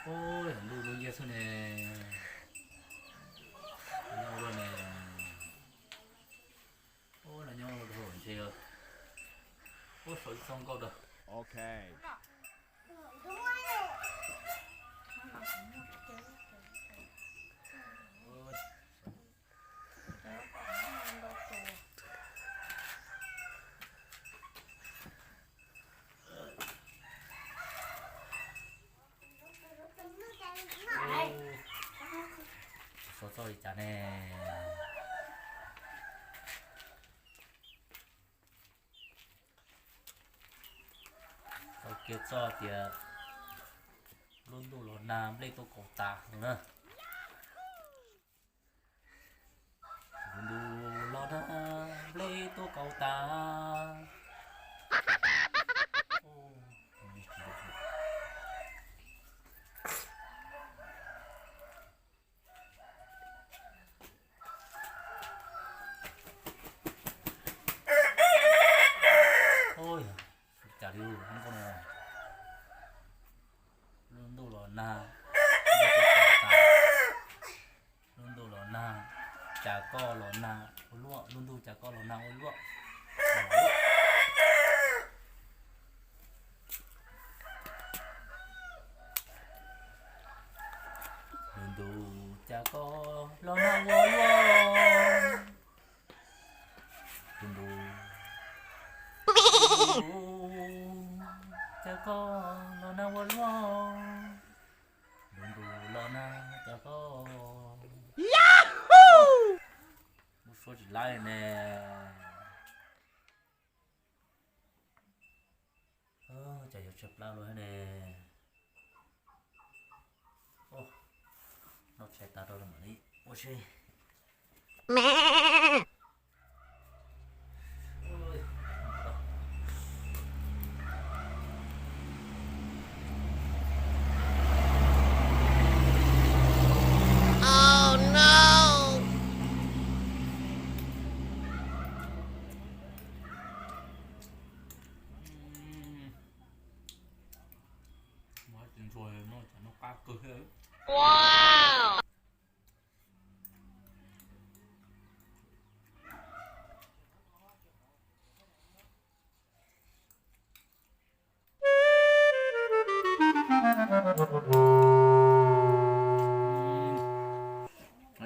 Ub, ntuj lub nciab xwb ne. Nyob ua luaj ne. Ub, los nyob ua luaj ntshe ub saum ib txoj nkauj rau. Tsis txhob txawj li cas ne. Tau kiag txoj tias lub ntuj los nag nplej tuaj kaus tas no na. Lub ntuj los nag nplej tuaj kaus tas. Ub, cas li lub ntuj no, lub ntuj los nag, lub ntuj los nag, cas koj los nag ua luaj, lub ntuj cas koj los nag ua luaj. Lub ntuj cas koj los nag ua luaj. Lub ntuj, cas koj los nag ua luaj. Lub ntuj los nag cas koj. Muab suab tsis laib ne. Cas yuav tshaib plab luaj ne. Noj tshais tas rau mam li ua si. Ntsuag no, no qab kawg thiab.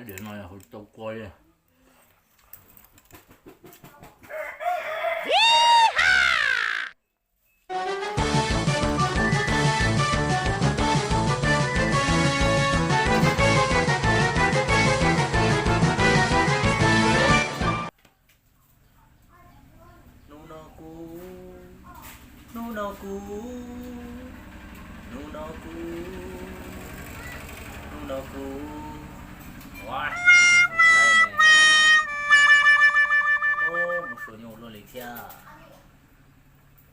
Ib diav no yog hauv tau kua li. Hnub no kuv, hnub no kuv, hnub no kuv, hnub no kuv. Ua, mus suav nyuj luaj li thiab.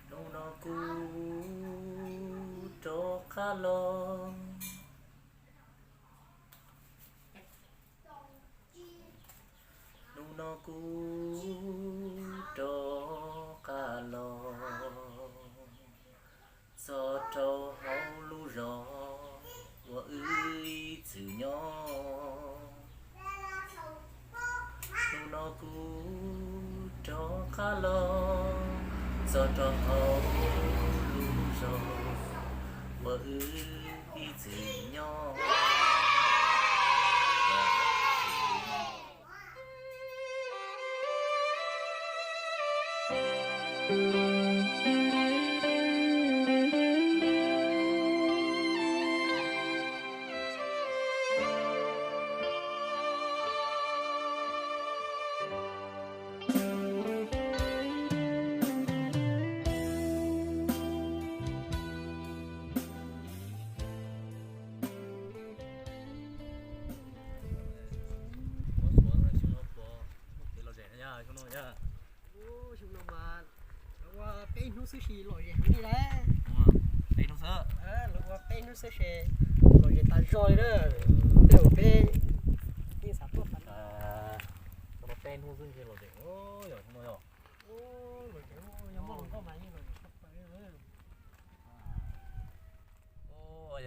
Hnub no kuv rov qab los. Hnub no kuv rov qab los txog rau hauv lub zos uas wb ib txwm nyob. Hnub no kuv rov qab los txog rau hauv lub zos uas wb ib txwm nyob. Xyoo no mas lawv ua peb hnub xwb ces lom zem heev li lawm. Peb hnub xwb. Lawv ua peb hnub xwb ces lom zem tas zog li na. Tej zaum peb yeej xav tuaj tas. Xyoo no peb hnub xwb ces lom zem, yog xyoo no yog. Lom zem, yog muaj hluas nkauj mas yeej lom zem tshaj plaws li.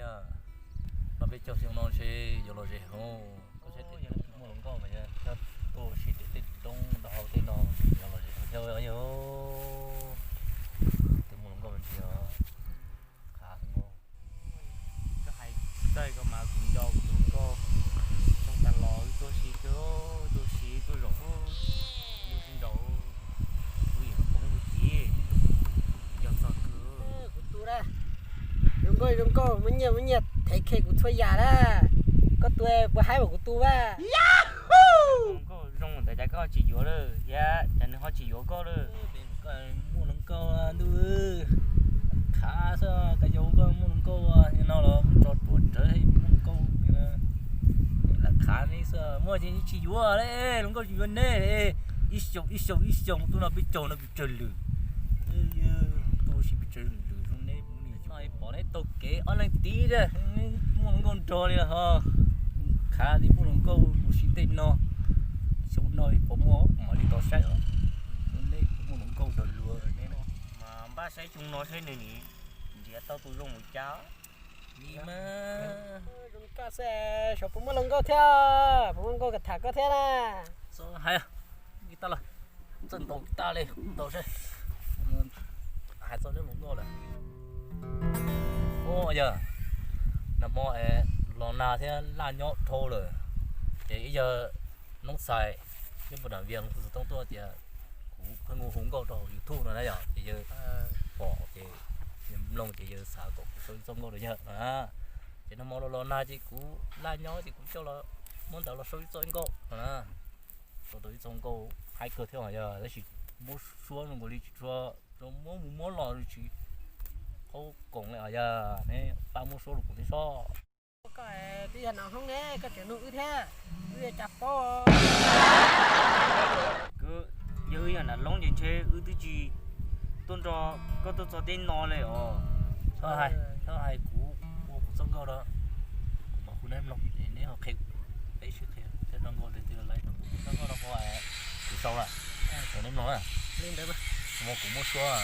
Yog no peb caug xyoo no ntshe yuav lom zem heev. Koj saib tej muaj hluas nkauj mas yog tuaj ua si tej roob ntau hau tej no yuav lom zem heev thiab yog. Tej muaj hluas nkauj mas ntshe qhav heev. Koj hais txawj koj mas kuv nco kuv tus hluas nkauj xyoo tas los wb tuaj si kawg, tuaj si tuaj zaum lub sij nraud wb yim lub poob lub tid yog txog kawg. Kuv tus na, zoo nkauj zoo nkauj, muaj nyiaj muaj nyiaj thev khe kuv txhua yam na. Koj tus puas haib npaum kuv tus na? Zoo ntawd cas koj tsis yuav lawm thiab cas nws ho tsis yuav koj lawm? Muaj hluas nkauj ntuj, qhav xwb, koj yau koj muaj hluas nkauj no los tso ruam rawv muaj hluas nkauj. Lam qhav neb xwb, muaj ces tsis yuav, hluas nkauj tsis yuav neb. Ib xyoos ib xyoos ib xyoos tuaj no peb caug no pes tsawg lwm, tuaj si pes tsawg lwm zoo neb. Pom neb taug kev ob leeg tid, muaj hluas nkauj nrog li ho. Qhav li muaj hluas nkauj ua si tej no, xyoo no pom muaj mam li tau saib os. Neb muaj hluas nkauj nrog luag neb. Mas npaj saib xyoo no saib nws nrhiav tau tus zoo mus cas. Zoo koj xwb, saib puas muaj hluas nkauj thiab, puas muaj hluas nkauj kam tham koj thiab na. Hais, txawj ntaus kiv taj li, ntaus seb. Hais txog neb hluas nkauj lawm. Ua yog nag hmo los nag thiab laj nyob dhau lawm, ces ib yawg Noob Xais, ib puas dam Vias Hmoob Xov Tooj tuaj tias kuv pheej hu nkauj rau hauv YouTube no na yog, ces yawg pom ces yawg mloog ces yawg xav kom kuv sau ib txoj nkauj rau yawg na. Ces nag hmo los los nag ces kuv laj nyob ces kuv coj los muab ntawd los sau ib txoj nkauj no na. Sau tau ib txoj nkauj haib kawg thiab yog, tab sis muab suab zoo nkaus li tsis tshua, muab mus muab los tsis qab koom li os yog, neb pab muab suab rau kuv thiab sob. Koj twb yog nam hoob ne, koj tseem nug wb thiab, wb yuav cas paub. Yog wb yog nam loob ces ntshe wb twb tsis tuaj nrog koj tuaj txog tej no li os. Txhob hais, txhob hais, kuv ua kuv txoj nkauj rau, kuv mam hu neb mloog es neb ho qhia, peb sib qhia thiab txoj nkauj tiag tiag lawm. Kuv txoj nkauj no kuv sau lawm, kom neb mloog na. Li ntawd mas kuv muab suab,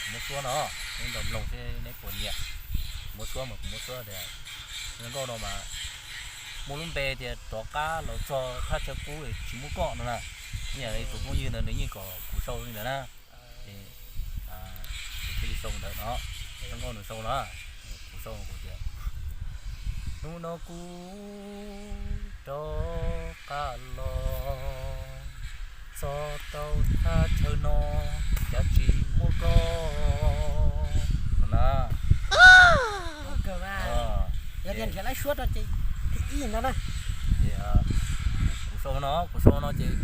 kuv muab suab no, neb nrog mloog seb neb puas nyiam. Kuv muab suab mas kuv muab suab tias, nkauj no mas muaj lub npe tias rov qab los txog thaj chaw qub tsis muaj koj no na. Ib yam li tus phooj ywg ntawd nws yeej kom kuv sau li ntawd na. Ces kuv thiaj li sau ntawd no, txoj nkauj nws sau no, kuv sau kuv tias, hnub no kuv rov qab los txog rau thaj chaw no, cas tsis muaj koj no na. Yog tias nrhiav lawv suab rau ces thib ib no na. Ces kuv sau no, kuv sau no ces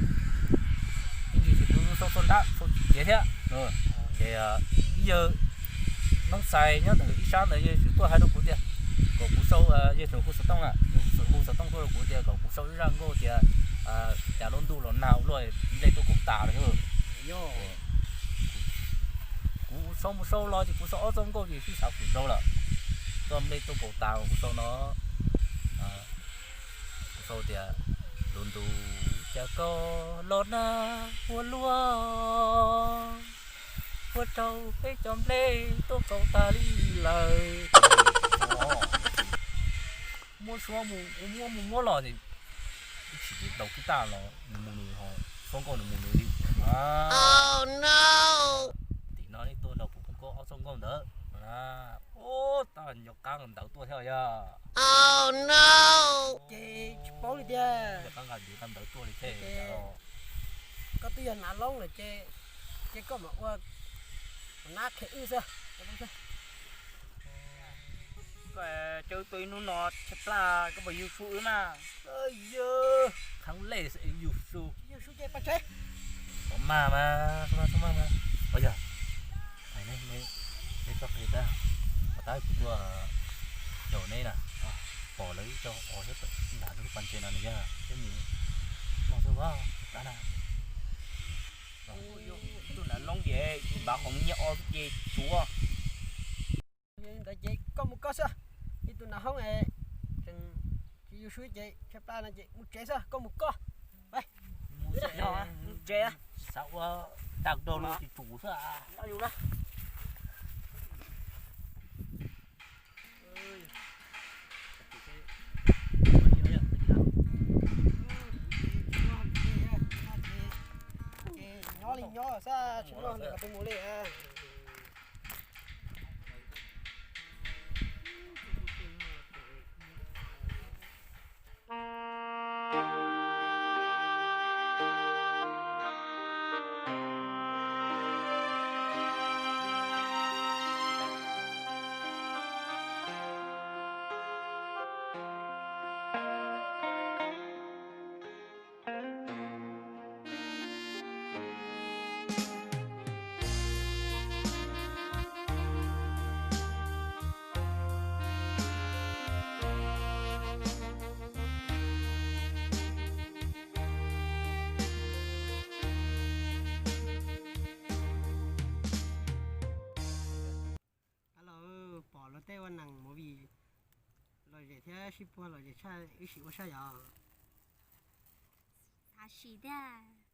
ib ntsis ces kuv sau txoj nrab sau tsis tiav thiab. Ces ib yawg Noob Xais nyob ntawm ib sab ntawd yawg tseem tuaj hais rau kuv tias kom kuv sau, yawg tseem hu xov tooj na, yawg hu xov tooj tuaj rau kuv tias kom kuv sau ib zaj nkauj tias cas lub ntuj los nag ua luaj nplej tuaj kaum tas no. Kuv sau mus sau los ces kuv sau ob txoj nkauj ces twb xav kuv sau lawm. Txoj nplej tuaj kaum tas kuv sau no, kuv sau tias, lub ntuj cas koj los nag ua luaj, ua rau peb cov nplej tuaj kaum tas li lawm. Muab suab mus, muab mus muab los ces ib chim ces ntaus kiv taj los nws mus nws ho, txoj nkauj nws mus nws li. Tim no nej tuaj nrog kuv koob koob ob txoj nkauj ntawd. Ub, tab nco qab nqa ntawv tuaj thiab yog. Ces tsis paub li tiag. Nco qab nqa ntawv tuaj li thiab. Koj twb yog nav loob lawm ces, ces koj mam ua nab qhia wb xwb. Koj caw wb tuaj ib hnub no tshaib plab koj puas yug su wb mas? Yog, qhov lej yug su. Yug su ces pais tsev. Txhob maj mas, txhob maj, txhob maj mas. Ua yog, hais neb, neb txhob qhia tab, tab kuv tuaj caum neb na. Pom lawv ib co os thiab tawm nram lub pas ntses no nws yog thiab mus mog xwb tab na. Ib tug nav loob ces npav qhov muag nyiaj ob xwb ces tsuav. Ntawd ces koj mus koj xwb, ib tug nav hoob es tseem tsis yus swb ces tshaib plab no ces mus tsev xwb, koj mus koj. Mus tsev, xav ua tag rau no tsis tsum xwb. Nyob li nyob xwb, tsis muaj qhov twg mus li. Alo, pom luag tej ua neeg movie lom zem thiab sib puag lom zem tshaj, wb sim ua sab yom. Xav sim thiab.